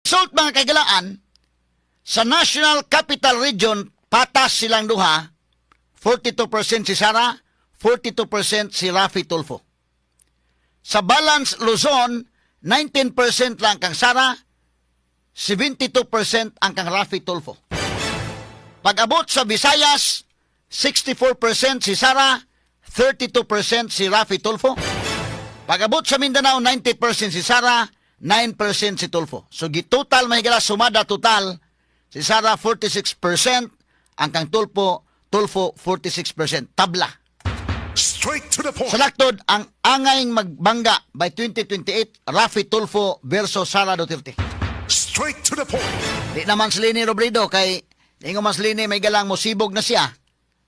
Result, mga kahigalaan, sa National Capital Region, patas silang duha, 42% si Sara, 42% si Raffy Tulfo. Sa Balance Luzon, 19% lang kang Sara, 72% ang kang Raffy Tulfo. Pag-abot sa Visayas, 64% si Sara, 32% si Raffy Tulfo. Pag-abot sa Mindanao, 90% si Sara, 9% si Tulfo. So gi-total, mahigala, sumada total, si Sara 46%, ang kang Tulfo 46%. Tabla. Straight to the point. Sa laktod, ang angayng magbangga by 2028, Raffy Tulfo versus Sara Duterte. Straight to the point. Di naman si Leni Robredo kay ingon man si Leni may galang mosibog na siya.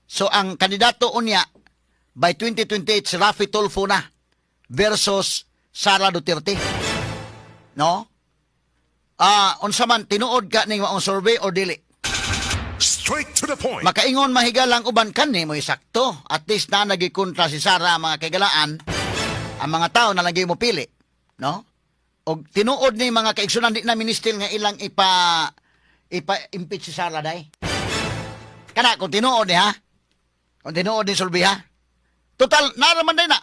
So ang kandidato unya by 2028 si Raffy Tulfo na versus Sara Duterte. No? Ah, unsa man tinuod ka ning maong survey or dili? Straight to the point. Makaingon mahigalang uban kani mo sakto. At least na nagikontra si Sara, mga kaigalaan. Ang mga tao na lagi mo pili, no? Og tinuod ni, mga kaigsunan, di na ministil nga ilang ipa ipa impeach si Sara day. Kana kung tinuod ni ha. Kung tinuod ni survey ha. Total naraman day na.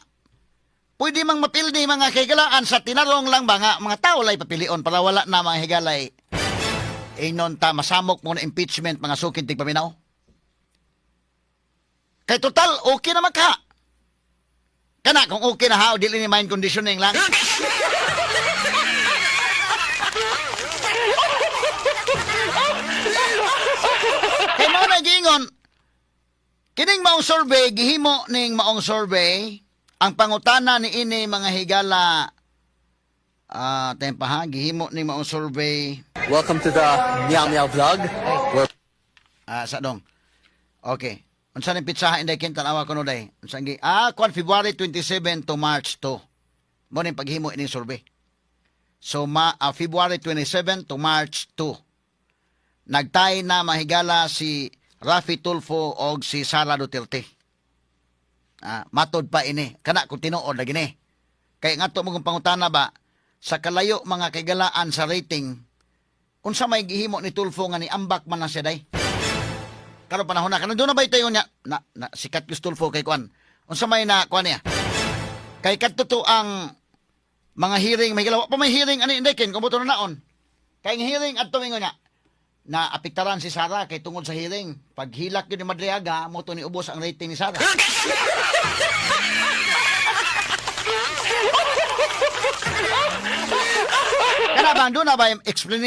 Pwede mang mapildi, mga kahigalaan, sa tinarong lang ba nga mga tao lay papilion para wala na mga higalay ingnon ta masamok mo na impeachment, mga sukin tigpaminaw. Kay total okay na magka. Kana kung okay na ha o dili ni mind conditioning lang. Kay mao na giingon kining maong survey, gihimo ning maong survey, ang pangutana ni ini, mga higala, ah, tempa ha, gihimo ning maong survey. Welcome to the Meow Meow Vlog. Where Ah, sa dong. Okay. Unsa ning pitsaha, inday kin tanawa kuno day? Unsa gi kuan February 27 to March 2. Mo ning paghimo ining survey. So ma February 27 to March 2. Nagtay na, mahigala, si Raffy Tulfo og si Sara Duterte. Ah, matod pa ini. Kana kung tinuod lagi ni. Kay nga to mong pangutana ba sa kalayo, mga kaigalaan, sa rating, unsa may gihimo ni Tulfo nga ni ambak man na siya day? Karon panahon na karon doon na ba tayo niya na, na sikat gyud Tulfo kay kuan. Unsa may na kuan niya? Kay kadto to ang mga hearing may galaw pa, may hearing ani inday ken kung na naon. Kay ang hearing adto mingon niya na apektaran si Sara kay tungod sa hearing. Paghilak yun ni Madriaga, mo to ni ubos ang rating ni Sara. Kana ba doon na ba explanation?